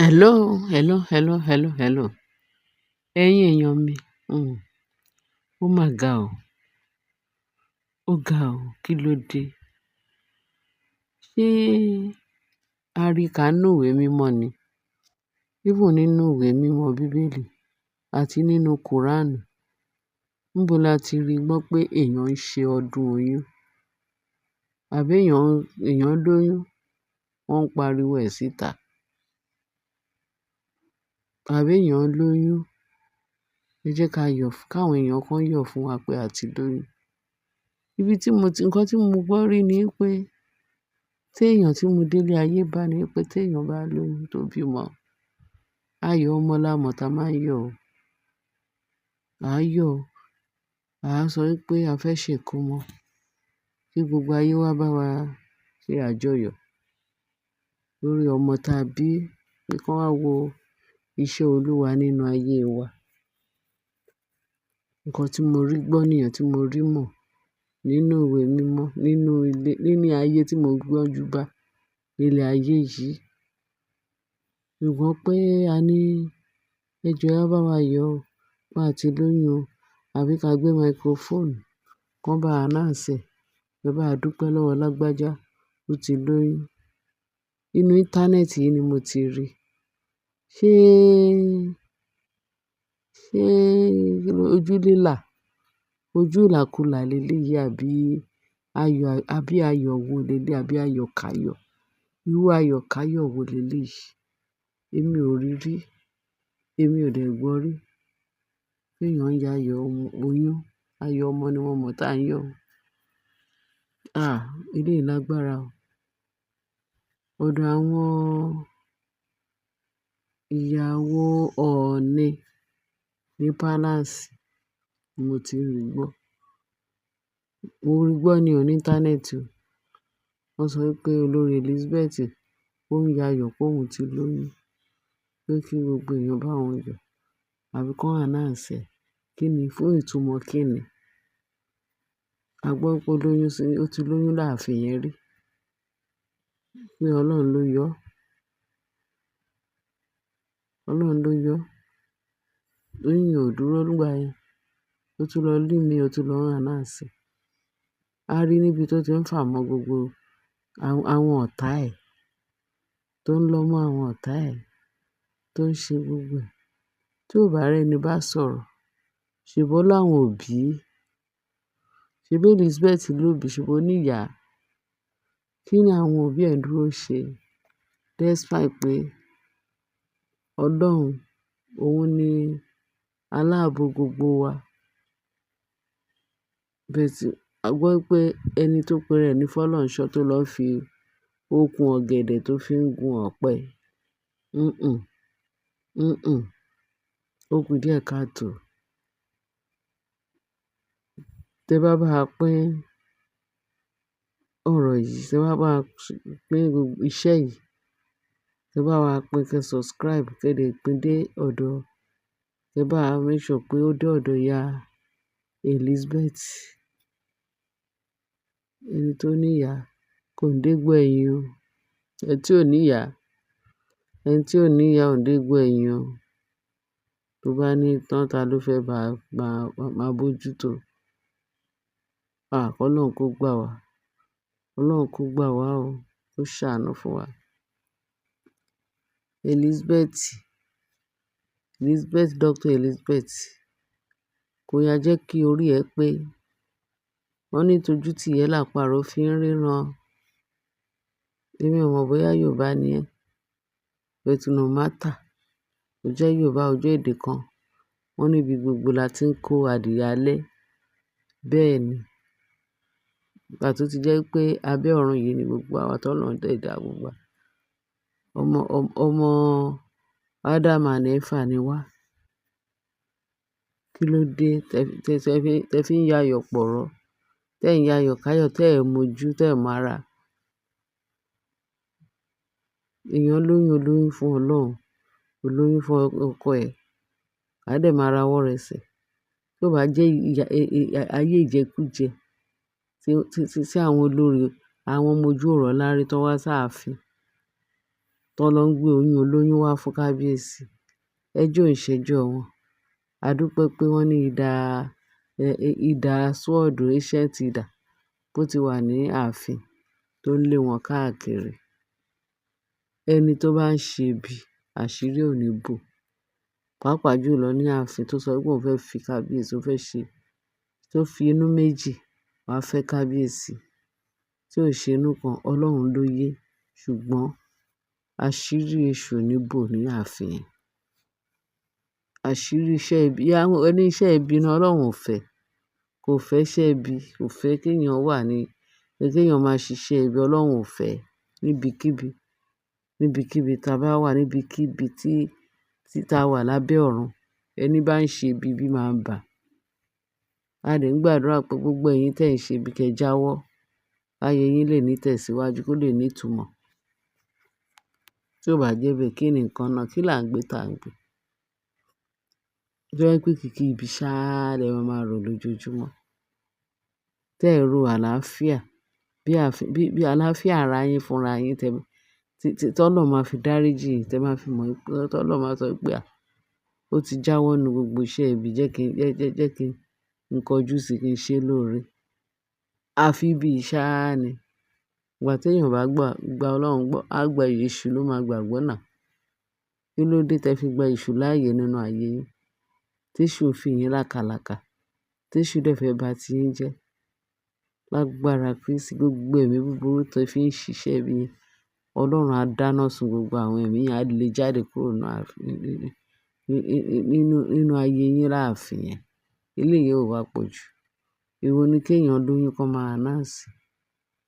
Hello, hello, hello, hello, hello. Ẹ̀yin èèyàn mi, ó mà ga o. Ó ga o, kí ló dé? Ṣé a rí ká nínú ìwé mímọ́ ni? Even nínú ìwé mímọ́ Bíbélì àti nínú Kùránì. Níbo la ti rí gbọ́ pé èèyàn ń ṣe ọdún oyún? Àbí èèyàn lóyún, wọ́n ń pariwo ẹ̀ síta. Àbí èèyàn lóyún, ẹ jẹ́ ká yọ̀, káwọn èèyàn kan yọ̀ fún wa pé a ti lóyún. Ibi tí mo ti, nǹkan tí mo gbọ́ rí ni pé tí èèyàn tí mo délé ayé bá ní pé tí èèyàn bá lóyún tó bímọ, ayọ̀ ọmọ la mọ̀ tá máa ń yọ̀ o. À á yọ̀ o. À á sọ wípé a fẹ́ ṣe ìkómọ, kí gbogbo ayé wá bá wa ṣe àjọyọ̀ lórí ọmọ tá bí, pé kí wọ́n wá wo iṣẹ́ Olúwa nínú ayé wa. Nǹkan tí mo rí gbọ́ nìyẹn tí mo rí mọ̀ nínú ìwé mímọ́, nínú ilé, nínú ayé tí mo gbọ́njú bá nílé ayé yìí. Ṣùgbọ́n pé a ní ẹ jọ̀ọ́ ẹ wá bá wa yọ̀ o, pé a ti lóyún o, àbí ká gbé microphone kán bá announce ẹ̀, ẹ bá wa dúpẹ́ lọ́wọ́ lágbájá, ó ti lóyún. Inú íńtánẹ́ẹ̀tì yìí ni mo ti rí. Ṣé, ṣé ojú lílà, ojú ìlàkulà leléyìí àbí ayọ̀, àbí ayọ̀ wo leléyìí, àbí ayọ̀ káyọ̀? Irú ayọ̀ káyọ̀ wo leléyìí? Èmi ò rí rí, èmi ò dẹ̀ gbọ́ rí. Pé èèyàn ń ya ayọ̀ oyún, ayọ̀ ọmọ ni mo mọ̀ tá ń yọ̀. Ah, eléyìí lágbára o. Ọ̀dọ̀ àwọn ìyàwó Ọọ̀ni ní palace ni mo ti rí gbọ́. Mo rí gbọ́ ní orí íńtánẹ́ẹ̀tì o. Wọ́n sọ wípé olórí Elizabeth ó ń ya ayọ̀ pé òun ti lóyún, pé kí gbogbo èèyàn bá òun yọ̀ àbí kó announce ẹ̀. Kí ni fún ìtumọ̀ kí ni? A gbọ́ pé ó lóyún sí, ó ti lóyún láàfin yẹn rí. Pé Ọlọ́run ló yọ. Ọlọ́run ló yọ. Oyún yẹn ò dúró nígbà yẹn. Ó tún lọ ní mi, ó tún lọ announce ẹ̀. A rí níbi tó ti ń fà mọ́ gbogbo àwọn ọ̀tá ẹ̀, tó ń lọ mọ́ àwọn ọ̀tá ẹ̀, tó ń ṣe gbogbo ẹ̀. Tí ò bá rẹ́ni bá sọ̀rọ̀, ṣèbí ó láwọn òbí. Ṣèbí Elizabeth lóbí, ṣèbí ó ní ìyá. Kí ni àwọn òbí ẹ̀ ń dúró ṣe? Despite pé Ọlọ́run, òun ni aláàbò gbogbo wa. But a gbọ́ pé ẹni tó pe rẹ̀ ní Fọlọ́runṣọ́ tó lọ fi okùn ọ̀gẹ̀dẹ̀ tó fi ń gun ọ̀pẹ. Ó kù díẹ̀ káàtò. Tẹ bá bá wa pín ọ̀rọ̀ yìí, tẹ bá bá wa pín gbogbo iṣẹ́ yìí, tẹ bá wa pín kí ẹ subscribe, kí ẹ lè pín dé ọ̀dọ̀, tẹ bá wa make sure pé ó dé ọ̀dọ̀ ìyá Elizabeth. Ẹni tó ní ìyá kò ń dégbò ẹ̀yìn o. Ẹni tí ò ní ìyá, ẹni tí ò ní ìyá ò ń dégbò ẹ̀yìn o. Tó bá ní tán ta ló fẹ́ bá, bá, máa bójú tó. Ah, Ọlọ́run kó gbà wá. Ọlọ́run kó gbà wá o. Ó ṣàánú fún wa. Elizabeth, Elizabeth, Dr. Elizabeth, kò yá jẹ́ kí orí ẹ pé. Wọ́n ní tójú tí ìyẹ́ làparò fi ń ríran. Èmi ò mọ̀ bóyá Yorùbá ni ẹ́, but no matter. Ó jẹ́ Yorùbá, ó jẹ́ èdè kan. Wọ́n níbi gbogbo la ti ń kó adìẹ alẹ́. Bẹ́ẹ̀ ni. Ìgbà tó ti jẹ́ pé abẹ́ ọ̀run yìí ni gbogbo àwa tó Ọlọ́run dẹ̀ dá gbogbo wa. Ọmọ, ọmọ Adam and Eva ni wá. Kí ló dé tẹ fi ń ya ayọ̀ pọ̀rọ́, tẹ ń ya ayọ̀ káyọ̀, tẹ ẹ̀ mojú, tẹ ẹ̀ mọ ara. Èèyàn lóyún, ó lóyún fún Ọlọ́run, ó lóyún fún ọkọ ẹ̀. A dẹ̀ máa ra ọwọ́ rẹ̀ sẹ̀. Tí ó bá jẹ́ ìyà, ayé ìjẹkújẹ tí, tí, tí àwọn olórí, àwọn ọmọ ojú ọ̀rọ̀ lárí tó wá sáàfin. Tán lọ ń gbé oyún olóyún wá fún kábíyèsí. Ẹjọ́ ò ń ṣẹjọ́ wọn. A dúpẹ́ pé wọ́n ní idà, idà sword, ancient idà bó ti wà ní ààfin tó ń lé wọn káàkiri. Ẹni tó bá ń ṣe ibi, àṣírí ò ní bò. Pàápàá jùlọ ní ààfin tó sọ pé òun fẹ́ fi kábíyèsí, ó fẹ́ ṣe, tó fi inú méjì wá fẹ́ kábíyèsí, tí ò ṣe inú kan, Ọlọ́run ló yé. Ṣùgbọ́n àṣírí èṣù ò ní bò ní ààfin yẹn. Àṣírí iṣẹ́ ibi, àwọn ẹni iṣẹ́ ibi náà Ọlọ́run ò fẹ́. Kò fẹ́ iṣẹ́ ibi, kò fẹ́ kí èèyàn wà ní, kí èèyàn máa ṣiṣẹ́ ibi, Ọlọ́run ò fẹ́ níbikíbi. Níbikíbi tí a bá wà, níbikíbi tí ta wà lábẹ́ ọ̀run, ẹni bá ń ṣe ibi, ibi máa ń bà. A dẹ̀ ń gbàdúrà pé gbogbo ẹ̀yin tí ẹ̀ ń ṣe ibi kí ẹ jáwọ́. Ayé yín lè ní ìtẹ̀síwájú, kó lè ní ìtumọ̀. Tí ó bá jẹ́ bẹ́ẹ̀, kí ni nǹkan náà? Kí là ń gbé tà ń gbé? Tó jẹ́ pé kìkì ibi ṣáá lẹ máa máa rò lójoojúmọ́. Tẹ́ ẹ ro àlàáfíà, bí ààfin, bí àlàáfíà ara yín fúnra yín tẹ, tí Ọlọ́run máa fi dáríjì yín, tẹ máa fi mọ̀ pé, tí Ọlọ́run máa sọ pé, à, ó ti jáwọ́ nínú gbogbo iṣẹ́ ibi, jẹ́ kí n kọjú sí i kí n ṣe lóore. Àfi bí ṣáá ni. Ìgbà tí èèyàn bá gba Ọlọ́run gbọ́, á gba èṣù ló máa gbàgbọ́ náà. Kí ló dé tẹ fi gba èṣù láàyè nínú ayé yín? Tí èṣù fi yín lákàlàkà, tí èṣù dẹ̀ fẹ́ bá ti yín jẹ́. Lágbára Kristi, gbogbo ẹ̀mí búburú tó fi ń ṣiṣẹ́ ibi yẹn, Ọlọ́run á dáná sun gbogbo àwọn ẹ̀mí yẹn, á lè jáde kúrò nínú ààfin, nínú ayé yín láàfin yẹn. Eléyìí ò wá pọ̀ jù. Èwo ni kí èèyàn lóyún kó máa announce?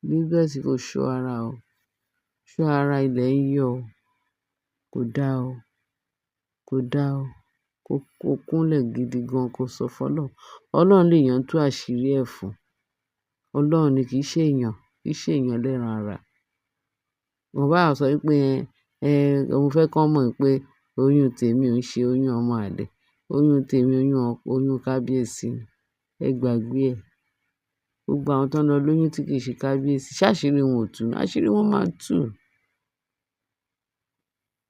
Elizabeth kò ṣọ́ ara o. Ṣọ́ ara ilẹ̀ ń yọ̀ o. Kò dá o. Kò dá o. Kó kúnlẹ̀ gidi gan, kó sọ fún Ọlọ́run. Ọlọ́run lè yàn tú àṣírí ẹ̀ fún. Ọlọ́run ni kì í ṣe èèyàn, kì í ṣe èèyàn ẹlẹ́ran ara. Wọ́n bá sọ wípé, òun fẹ́ kí wọ́n mọ̀ pé oyún tèmi ò ń ṣe oyún ọmọ àlè. Oyún tèmi, oyún kábíyèsí ni. Ẹ gbàgbé ẹ. Gbogbo àwọn tó ń lọ lóyún tí kì í ṣe kábíyèsí, ṣé àṣírí wọn ò tú? Àṣírí wọn máa tú.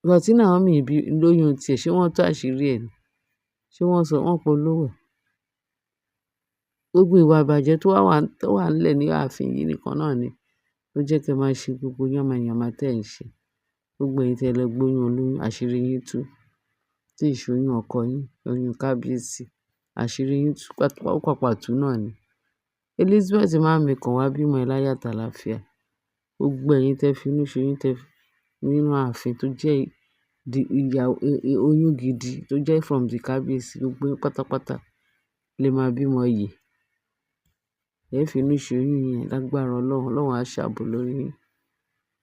Ìgbà tí Naomi bí lóyún tiẹ̀, ṣé wọ́n tú àṣírí ẹ̀ ni? Ṣé wọ́n sọ, wọ́n polówó ẹ̀? Gbogbo ìwà ìbàjẹ́ tó wà nílẹ̀ ní ààfin yìí nìkan náà ni ó jẹ́ kí ẹ máa ṣe gbogbo yánmayànma tí ẹ̀ ń ṣe. Gbogbo ẹ̀yin tí ẹ lọ gbóyún olóyún, àṣírí yín tú. Tí ìṣe oyún ọkọ yín, oyún kábíyèsí, àṣírí yín tú, ó pàpà tú náà ni. Elizabeth máa ń mikàn wá bímọ ẹ láyọ̀ àti àlàáfíà. Gbogbo ẹ̀yin tí ẹ fi inú ṣe oyún tẹ fi nínú ààfin tó jẹ́ di ìyàwó, oyún gidi tó jẹ́ from the kábíyèsí, gbogbo yín pátápátá lè máa bímọ yìí. Ẹ fi inú ṣe oyún yẹn lágbára Ọlọ́run, Ọlọ́run á ṣàbò lórí yín.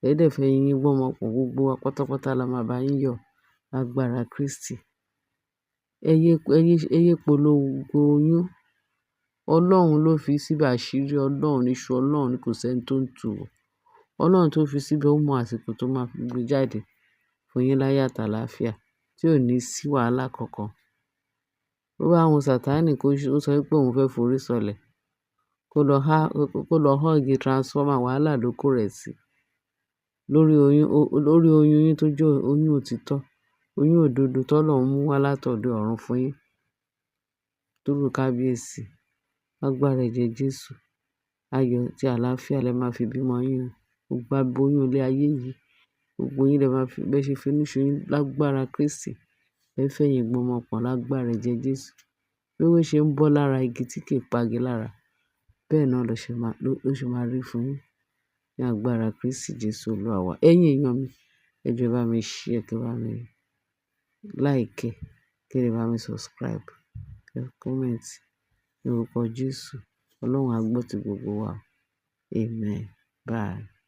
Ẹ dẹ̀ fẹ́ yín gbọ́mọ pọ̀, gbogbo wa pátápátá la máa bá yín yọ̀ lágbára Kristi. Ẹ yé polongo oyún. Ọlọ́run ló fi síbẹ̀, àṣírí Ọlọ́run, iṣu Ọlọ́run ni, kò sí ẹni tó ń tú o. Ọlọ́run tó fi síbẹ̀ ó mọ àsìkò tó máa fi gbé jáde fún yín láyọ̀ àti àlàáfíà tí ò ní sí wàhálà kankan. Ó bá hun Sàtánì kó sọ pé òun fẹ́ forí sọlẹ̀, kó lọ hug transformer, wàhálà ló kó rẹ̀ sí. Lórí oyún, lórí oyún yín tó jẹ́ oyún òtítọ́, oyún òdodo tó Ọlọ́run mú wá látọ̀dọ̀ ọ̀run fún yín. Through kábíyèsí, lágbára ẹ̀jẹ̀ Jésù, ayọ̀ àti àlàáfíà lẹ máa fi bímọ yín o. Gbogbo aboyún ilé ayé yìí, gbogbo yín lẹ máa fi, bẹ́ ṣe fi inú ṣe oyún lágbára Kristi. Ẹ fẹ̀yìn gbọ́mọ pọ̀n lágbára ẹ̀jẹ̀ Jésù. Bí ewé ṣe ń bọ́ lára igi tí kì í pagi lára, bẹ́ẹ̀ náà ló ṣe máa rí fún yín. Ní agbára Kristi Jésù Olúwa wa. Ẹ̀yin èèyàn mi, ẹ jọ̀ọ́ ẹ bá mi share, kí ẹ bá mi like, kí ẹ bá mi subscribe, kí ẹ comment. Ní orúkọ Jésù, Ọlọ́run á gbọ́ ti gbogbo wa. Amen. Bye.